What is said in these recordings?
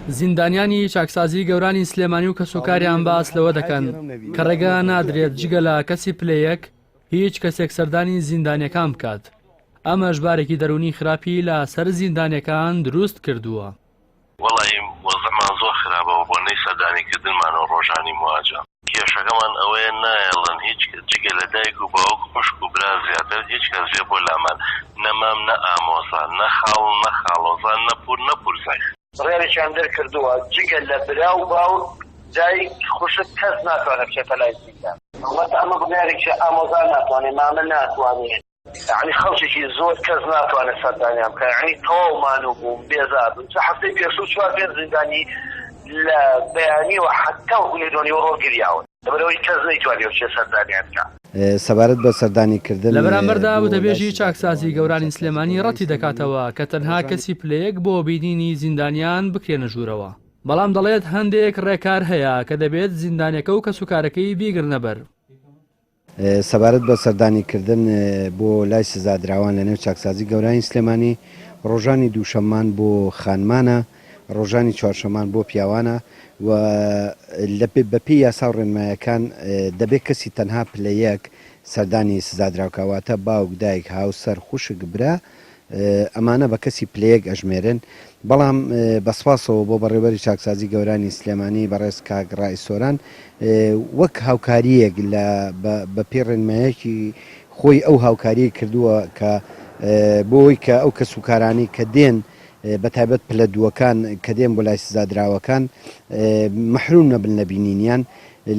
زیندانیانی چاکسازی گەورانی سلێمانی و کەسوکاریان باس لەوە دەکەن کە ڕێگە نادرێت جگە لە کەسی پلە یەک هیچ کەسێک سەردانی زیندانیەکان بکات، ئەمەش بارێکی دەروونی خراپی لە سەر زیندانیەکان دروست کردووە. وەڵایی وەزعمان زۆر خراپە بە بۆنەی سەردانی کردنمانەوە ڕۆژانی مواجە. کێشەکەمان ئەوەیە نایەڵن هیچ جگە لە دایک و باوک خوشک و برا زیاتر هیچ کەس بێ بۆ لامان نە مام نە ئامۆزا نە خاڵ نە خاڵۆزا نە پور نە پورزای. بڕیارێکیان دەرکردووە جگە لە برا و باوک دایک خوشک کەس ناتوانێت بچێتە لای زیندان. واتە ئەمە بڕیارێکە ئامۆزا ناتوانێت مامە ناتوانێت. یەعنی خەڵکێکی زۆر کەس ناتوانێت سەردانیان بکات یەعنی تەواو مانوو بووم بێزار بووم چ هەفتەی پێشوو چوار پێنج زیندانی لە بەیانیەوە حەتا وەکو نیوەڕۆ گریاون لەبەرئەوەی کەس نەیتوانیوە بچێت سەردانیان بکات. سەبارەت بە سەردانی کردن لە بەرامبەردا بۆ لای وتەبێژی سزادراوان چاکسازی لە نێو گەورانی چاکسازی سلێمانی گەورانی ڕەتی سلێمانی دەکاتەوە کە تەنها ڕۆژانی کەسی پلە یەک بۆ بینینی زیندانیان بکرێنە ژوورەوە، بەڵام دەڵێت هەندێک ڕێکار هەیە کە دەبێت زیندانیەکە و کەسوکارەکەی بیگرنە بەر. سەبارەت بە سەردانی کردن بۆ لای سزادراوان لە نێو چاکسازی گەورانی سلێمانی، ڕۆژانی دووشەممان بۆ خانمانە، ڕۆژانی چوارشەمان بۆ پیاوانە و لە بە پێی یاسا و ڕێنمایەکان دەبێت کەسی تەنها پلە یەک سەردانی سزادراو کا واتە باوک، دایک، هاوسەر، خوشک، برا ئەمانە بە کەسی پلە یەک ئەژمێرن بەڵام بە سپاسەوە بۆ بەڕێوبەری چاکسازی گەورانی سلێمانی بەڕێز کاک ڕائید سۆران وەک هاوکارییەک لە بە پێی ڕێنمایەکی خۆی ئەو هاوکاریەی کردووە کە بۆ ئەوەی کە ئەو کەسوکارانەی کە دێن بە تایبەت پلە دووەکان کە دێن بۆ لای سزادراوەکان مەحروم نەبن لە بینینیان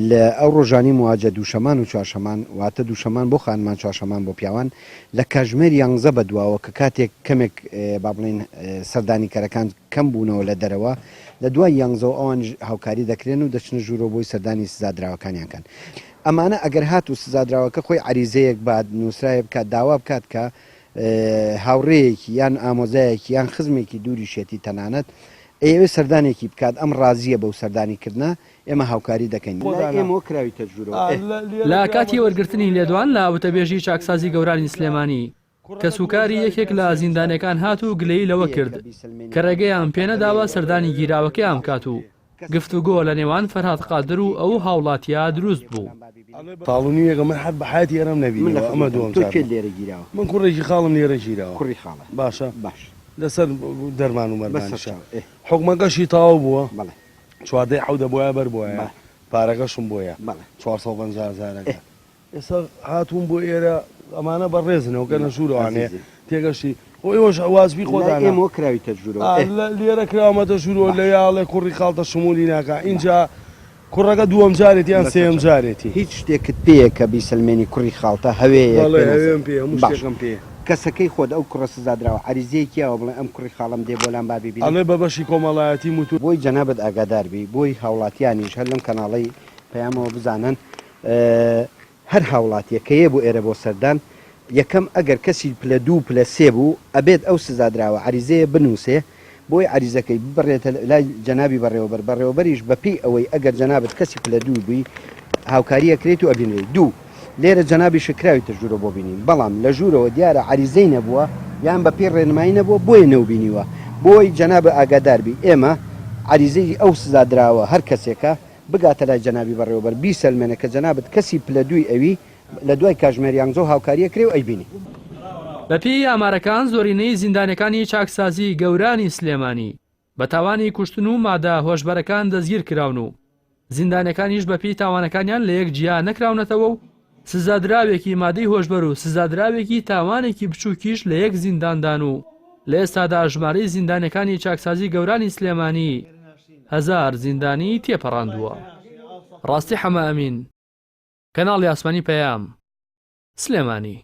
لە ئەو ڕۆژانی مواجە دووشەمان و چوارشەمان واتە دووشەمان بۆ خانمان چوارشەمان بۆ پیاوان لە کاژمێر یانزە بە دواوە کە کاتێک کەمێک با بڵێین سەردانیکەرەکان کەم بوونەوە لە دەرەوە لە دوای یانزەوە ئەوانیش هاوکاری دەکرێن و دەچنە ژوورەوە بۆی سەردانی سزادراوەکانیان کەن ئەمانە ئەگەر هاتوو سزادراوەکە خۆی عەریزەیەک بات نووسراوێ بکات داوا بکات کە هاوڕێیەکی یان ئامۆزایەکی یان خزمێکی دووریشێتی تەنانەت ئەیەوێ سەردانێکی بکات ئەم ڕازییە بەو سەردانی کردنە ئێمە هاوکاری دەکەین. لای ئێمەوە کراویتە ژوورەوە ئێ. لە کاتی وەرگرتنی لێدوان لە وتەبێژی چاکسازی گەورانی سلێمانی، کەسوکاری یەکێک لە زیندانیەکان هات و گلەیی لەوە کرد کە ڕێگەیان پێنەداوە سەردانی گیراوەکەیان بکات و گفتوگۆ لە نێوان فەرهاد قادر و ئەو هاوڵاتیە دروست بوو. ساڵ و نیوێکە من حەت بە حەیاتی ئێرەم نەبینیوە ئەمە دووەم جارمە من کوڕێکی خاڵم لێرە گیراوە باشە لەسەر دەرمان و مەرمانیشە حوکمەکەشی تەواو بووە چواردەی حەوت دەبوایە بەر بوایە پارەکەشم بۆیە 450 هەزارەکە ئێستا هاتووم بۆ ئێرە ئەمانە بەڕێزنەوە کە نە ژوورەوانەیە تێگەشتی خۆ ئێوەش وازبی خۆتانە ئێمەوە کراویتە ژوورەوە لێرە کراومەتە ژوورەوە لە یاڵێ کوڕی خاڵتە شمولی ناکا ئینجا کوڕەکە دووەم جارێتی یان سێیەم جارێتی. هیچ شتێکت پێیە کە بیسەلمێنی کوڕی خاڵتە هەوێیەک بەڵێ هەوێم پێیە هەموو شتێکم پێیە. کەسەکەی خۆت ئەو کوڕە سزادراوە عەریزەیەکی یاوە بڵێ ئەم کوڕی خاڵەم دێ بۆ لام با بیبینم. ئەڵێ بە بەشی کۆمەڵایەتیم وتووە. بۆی جەنابت ئاگادار بی بۆی هاوڵاتیانیش هەر لەم کەناڵەی پەیامەوە بزانن هەر هاوڵاتیەک کە یە بۆ ئێرە بۆ سەردان یەکەم ئەگەر کەسی پلە دوو پلە سێ بوو ئەبێت ئەو سزادراوە عەریزەیە بنوسێ بۆی عەریزەکەی ببرێتە لای جەنابی بەڕێوەبەر بەڕێوەبەریش بەپێی ئەوەی ئەگەر جەنابت کەسی پلە دوو بووی هاوکاری ئەکرێیت و ئەبینرێیت دوو لێرە جەنابیشت کراویتە ژوورەوە بۆ بینین بەڵام لە ژوورەوە دیارە عەریزەی نەبووە یان بەپێی ڕێنمایی نەبووە بۆیە نەوبینیوە بۆی جەنابت ئاگادار بی ئێمە عەریزەی ئەو سزادراوە هەر کەسێکە بگاتە لای جەنابی بەڕێوەبەر بیسەلمێنە کە جەنابت کەسی پلە دووی ئەوی لە دوای کاژمێر یانزەو هاوکاری ئەکرێ و ئەیبینی. بەپێی ئامارەکان زۆرینەی زیندانیەکانی چاکسازی گەورانی سلێمانی بە تاوانی کوشتن و مادە هۆشبەرەکان دەستگیرکراون و زیندانیەکانیش بەپێی تاوانەکانیان لەیەک جیا نەکراونەتەوە و سزادراوێکی مادەی هۆشبەر و سزادراوێکی تاوانێکی بچووکیش لە یەک زینداندان و لە ئێستادا ژمارەی زیندانیەکانی چاکسازی گەورانی سلێمانی هەزار زیندانی تێپەڕاندووە. ڕاستی حەمە ئەمین، کەناڵی ئاسمانی پەیام، سلێمانی.